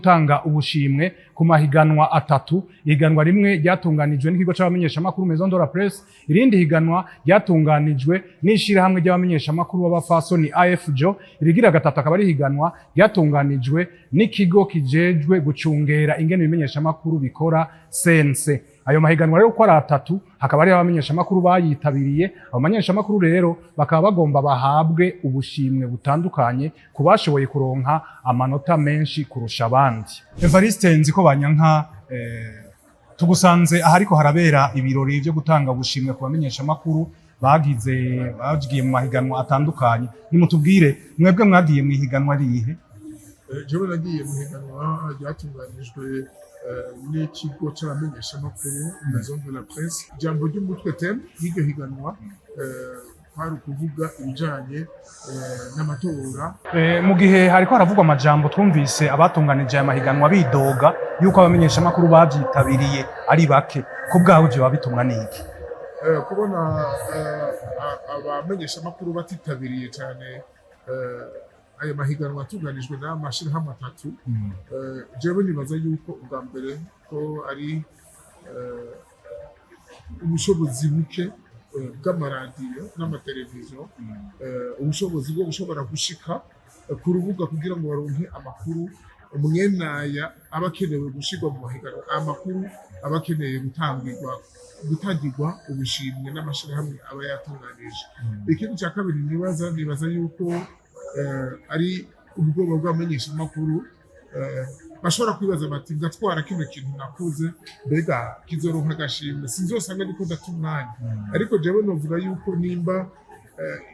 Gutanga ubushimwe ku mahiganwa atatu: ihiganwa rimwe ryatunganijwe n'ikigo c'abamenyeshamakuru Maison de la Presse, irindi higanwa ryatunganijwe n'ishirahamwe ry'abamenyeshamakuru b'abafasoni AFJO, irigira gatatu akaba ari higanwa ryatunganijwe n'ikigo kijejwe gucungera ingene ibimenyeshamakuru bikora, CNC. Ayo mahiganwa rero uko ari atatu hakaba hariho abamenyeshamakuru bayitabiriye. Abo bamenyeshamakuru rero bakaba bagomba bahabwe ubushimwe butandukanye ku bashoboye kuronka amanota menshi kurusha abandi. Evariste Nzikobanyanka, tugusanze ahariko harabera ibirori vyo gutanga ubushimwe ku bamenyeshamakuru bagiye mu mahiganwa atandukanye. Nimutubwire, mwebwe mwagiye mu ihiganwa rihe? Jewe nagiye mu higanwa ryatunganijwe n'ikigo c'abamenyeshamakuru Maison de la Presse. Ijambo ry'umutwe, thème y'iryo higanwa, kwari ukuvuga ibijanye n'amatora. Mu gihe hariko haravugwa amajambo, twumvise abatunganije aya mahiganwa bidoga yuko abamenyeshamakuru bavyitabiriye ari bake. Ku bwawe ivyo biba bitumwa n'iki? Kubona abamenyeshamakuru batitabiriye cyane ayo mahiganwa atunganijwe n'amashirahamwe atatu, jewe nibaza yuko ubwa mbere ko ari ubushobozi buke bw'amaradiyo n'amateleviziyo, ubushobozi bwo gushobora gushika ku rubuga kugira ngo baronke amakuru umwenaya aba akenewe gushirwa mu mahiganwa, amakuru aba akeneye gutangirwa ubushimwe n'amashirahamwe aba yatunganije. Ikindi cya kabiri nibaza yuko ari ubwoba bw'abamenyeshamakuru, bashobora kwibaza bati: "Ndatwara kino kintu nakoze, mbega kizoronka agashimwe? Sinzosanga ndiko ndata umwanya?" Ariko jewe novuga yuko nimba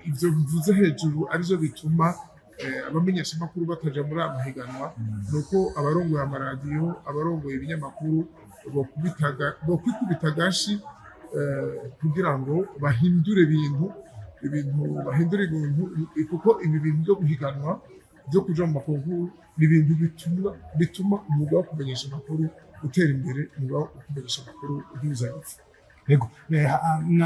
ivyo mvuze hejuru arivyo bituma abamenyeshamakuru bataja muri aya mahiganwa, nuko abarongoye amaradiyo, abarongoye ibinyamakuru bokwikubita agashi kugira ngo bahindure ibintu, bahindure ibintu, kuko ibi bintu byo guhiganwa, byo kuja mu ma concours, ni ibintu bituma umwuga wo kumenyesha amakuru utera imbere, umwuga wo kumenyesha amakuru uhuza. Yego,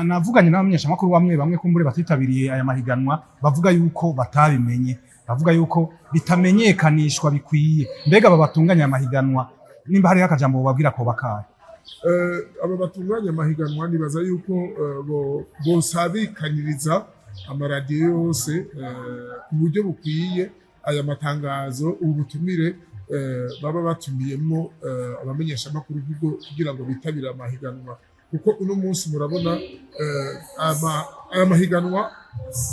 navuganye n'abamenyeshamakuru bamwe bamwe kumbure batitabiriye aya mahiganwa, bavuga yuko batabimenye, bavuga yuko bitamenyekanishwa bikwiye. Mbega aba batunganya aya mahiganwa, nimba hariho akajambo bobabwira, ko bakaye? Aba batunganya amahiganwa, nibaza yuko bosabikaniriza amaradiyo yose ku buryo bukwiye aya matangazo, ubu butumire baba batumiyemwo abamenyeshamakuru kugira ngo bitabire amahiganwa, kuko uno munsi murabona aya mahiganwa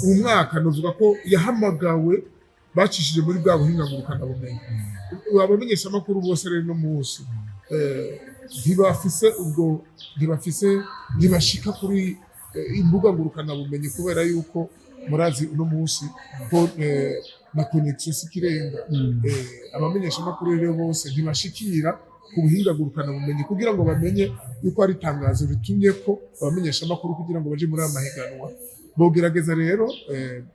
uyu mwaka novuga ko yahamagawe bacishije muri bwa buhinga ngurukanabumenyi. Abamenyeshamakuru bose rero uno munsi ntibafise ubwo, ntibafise, ntibashika kuri imbuga ngurukanabumenyi, kubera yuko murazi uno munsi ko na connexion si ikirenga. Abamenyeshamakuru rero bose ntibashikira ku buhinga ngurukanabumenyi kugira ngo bamenye yuko hari itangazo ritumye ko abamenyeshamakuru kugira ngo baje muri aya mahiganwa. Bogerageza rero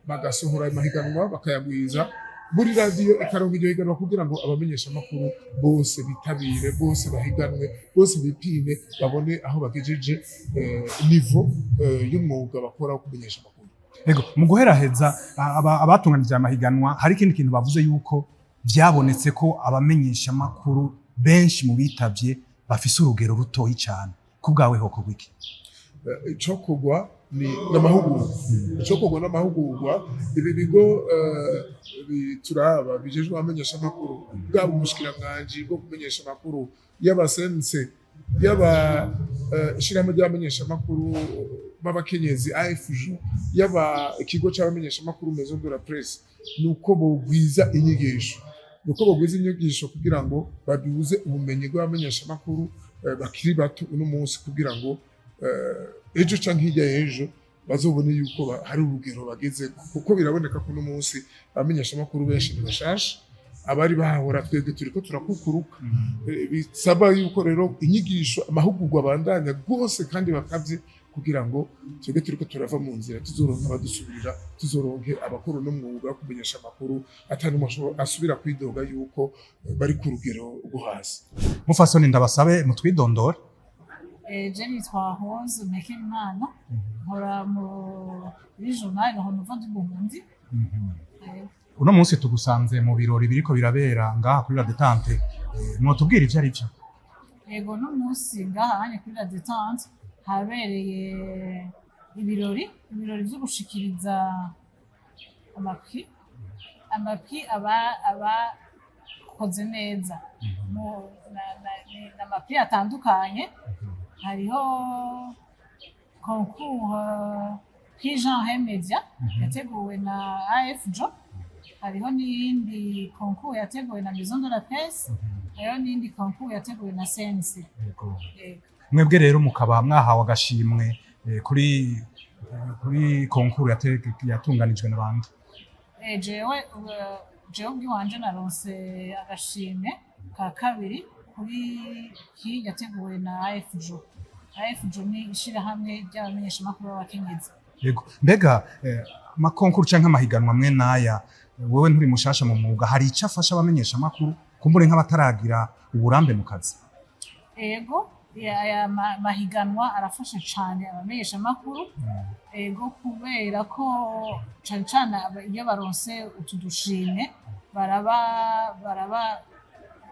bagasohora ayo mahiganwa, bakayagwiza, buri radiyo ikaronka iryo higanwa kugira ngo abamenyeshamakuru bose bitabire, bose bahiganwe, bose bipime, babone aho bagejeje niveau y'umwuga bakora wo kumenyesha amakuru. Ego, mu guheraheza, abatunganije aya mahiganwa hari ikindi kintu bavuze, yuko vyabonetse ko abamenyeshamakuru benshi mu bitavye bafise urugero rutoyi cane. Ku bwawe hokorwa iki? Icokorwa ni n'amahugurwa. Icokorwa n'amahugurwa. Ibi bigo bituraba bijejwe abamenyeshamakuru, bwaba umushikiranganji bwo kumenyesha amakuru, yaba CNC, yaba ishirahamwe ry'abamenyeshamakuru b'abakenyezi AFJ, yaba ikigo c'abamenyeshamakuru Maison de la Presse, nuko bogwiza inyigisho, nuko bogwiza inyigisho kugira ngo baduze ubumenyi bw'abamenyeshamakuru bakiri bato uno munsi, kugira ngo ejo canke hirya y'ejo bazobone yuko hari urugero bageze, kuko biraboneka ko uno munsi abamenyeshamakuru benshi ni bashasha. Abari bahahora, twebwe turiko turakukuruka. Bisaba yuko rero inyigisho, amahugurwa abandanya rwose kandi bakavye, kugira ngo twebwe turiko turava mu nzira tuzoronke abadusubirira, tuzoronke abakora uno mwuga wo kumenyesha amakuru atari asubira kwidoga yuko bari ku rugero rwo hasi. Mufasoni, ndabasabe mutwidondore. Je nitwa Rose Mekimana, nkora muri journal Le Renouveau du Burundi. Uno munsi tugusanze mu birori biriko birabera ngaha kuri La Détente. Mwotubwira ivyo ari vyo? Yego, no munsi ngaha hanye kuri La Détente habereye ibirori vyo gushikiriza ama prix abakoze neza. Ni ama prix atandukanye. Hariho concours prix Genre et Média yateguwe na AFJO, hariho n'iyindi concours yateguwe na Maison de la Presse, hariho n'iyindi concours yateguwe na CNC. Yego. Yego. Mwebwe rero mukaba mwahawe agashimwe kuri concours yatunganijwe n'abandi. Jewe ubwiwanje naronse agashimwe ka kabiri kuri ki yateguwe na AFJO. AFJO ni ishirahamwe ry'abamenyeshamakuru b'abakenyezi. Yego. Mbega ama concours canke amahiganwa mwe naya, wewe nturi mushasha mu mwuga, hari ico afasha abamenyeshamakuru kumbure nk'abataragira uburambe mu kazi? Ego, aya mahiganwa arafasha cane abamenyeshamakuru. Ego, kubera ko cane cane iyo baronse utu dushimwe baraba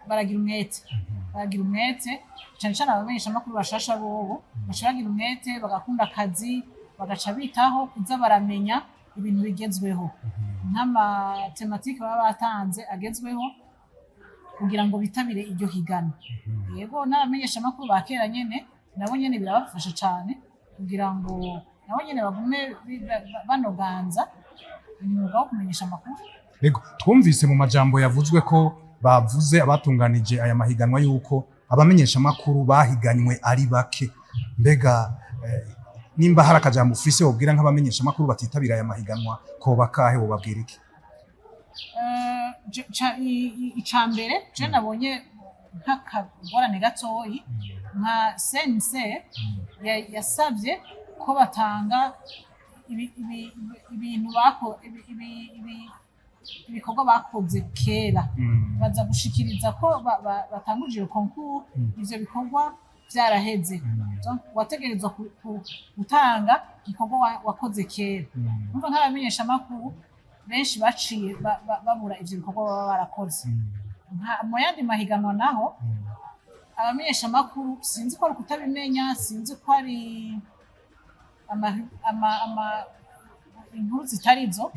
baragira umwete, cane cane abamenyeshamakuru bashasha bobo baca bagira umwete, bagakunda akazi, bagaca bitaho kuza baramenya ibintu bigezweho, nk'ama thématiques baba batanze agezweho, kugira ngo bitabire iryo higanwa. Yego, n'abamenyeshamakuru ba kera nyene nabo nyene birabafasha cane kugira ngo nabo nyene bagume banoganza umwuga wo kumenyesha amakuru. Yego, twumvise mu majambo yavuzwe ko bavuze abatunganije aya mahiganwa yuko abamenyeshamakuru bahiganywe ari bake. Mbega nimba hari akajambo ufise wobwira nk'abamenyeshamakuru batitabira aya mahiganwa, koba kahe? Wobabwira iki? Ica mbere je nabonye nk'akagorane gatoyi, nka CNC yasavye ko batanga ibintu ibikorwa bakoze kera. Baza gushikiriza ko batanguje iyo concours, ivyo bikorwa vyaraheze. Donc, wategerezwa gutanga igikorwa wakoze kera. Umva, nk'abamenyeshamakuru benshi baciye babura ivyo bikorwa baba barakoze. Mu yandi mahiganwa naho, abamenyeshamakuru sinzi ko ari ukutabimenya, sinzi ko ari inkuru zitari zo,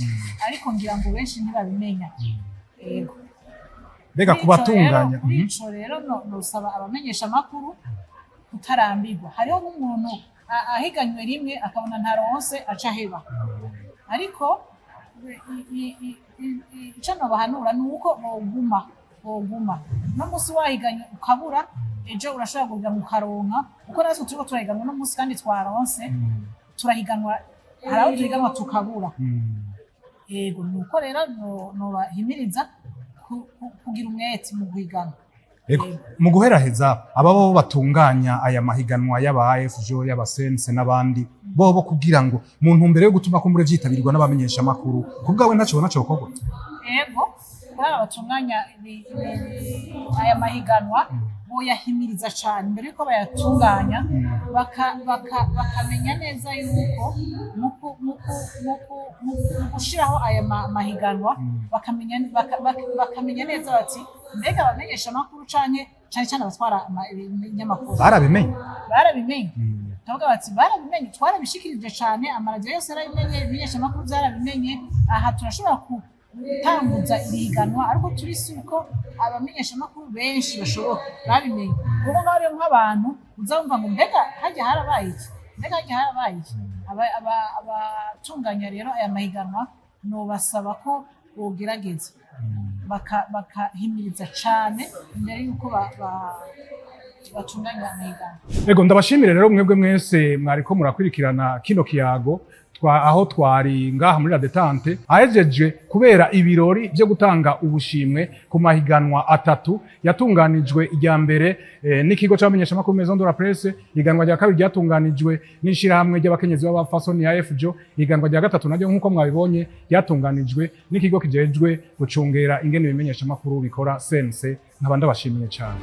ariko ngira ngo benshi ntibabimenya. Yego. Mbega Kuri ico kubatunganya rero- Kuri ico rero nosaba abamenyeshamakuru kutarambirwa. Hariho nk'umuntu ahiganywe rimwe akabona ntaronse, aca aheba. Ariko ico nobahanura ni uko boguma. No musi wahiganywe ukabura, ejo urashobora guhiganwa ukaronka, kuko natwe turiko turahiganwa uno musi kandi twaronse. Turahiganwa, hari aho duhiganwa tukabura. Yego, nuko rero nobahimiriza kugira umwete mu guhigana. Ego, mu guheraheza, aba bo batunganya aya mahiganwa y'aba AFJ, y'aba CNC n'abandi bobo, kugira ngo mu ntumbero yo gutuma kumbure vyitabirwa n'abamenyeshamakuru, ku bwawe ntaco ubona cokorwa? Ego, kuri aba batunganya aya mahiganwa, boyahimiriza cane mbere yuko bayatunganya, bakamenya neza yuko mu gushiraho aya mahiganwa bakamenya neza bati: mbega abamenyeshamakuru canke cane cane abatwara ibinyamakuru Barabimenye. Barabimenye. Ndavuga bati barabimenye, twarabishikirije cane, amaradiyo yose yarabimenye, ibimenyeshamakuru vyarabimenye. Aha turashobora gutanguza irihiganwa, ariko turi si uko abamenyeshamakuru benshi bashoboka babimenye, kuko ngaho rero nk'abantu uza wumva ngo: mbega harya harabaye iki? Mbega harya harabaye iki? Abatunganya rero aya mahiganwa nobasaba ko bogerageza bakahimiriza cane imbere y'uko batunganya amahiganwa. Ego, ndabashimire rero mwebwe mwese mwariko murakurikirana kino kiyago aho twari ngaha muri La Détente ahejeje kubera ibirori byo gutanga ubushimwe ku mahiganwa atatu yatunganijwe: irya mbere n'ikigo c'abamenyeshamakuru Maison de la Presse, ihiganwa rya kabiri ryatunganijwe n'ishirahamwe ry'abakenyezi b'abafasoni ya FJO, ihiganwa rya gatatu naryo nk'uko mwabibonye ryatunganijwe n'ikigo kijejwe gucungera ingene ibimenyeshamakuru bikora, CNC. Nkaba ndabashimiye cane.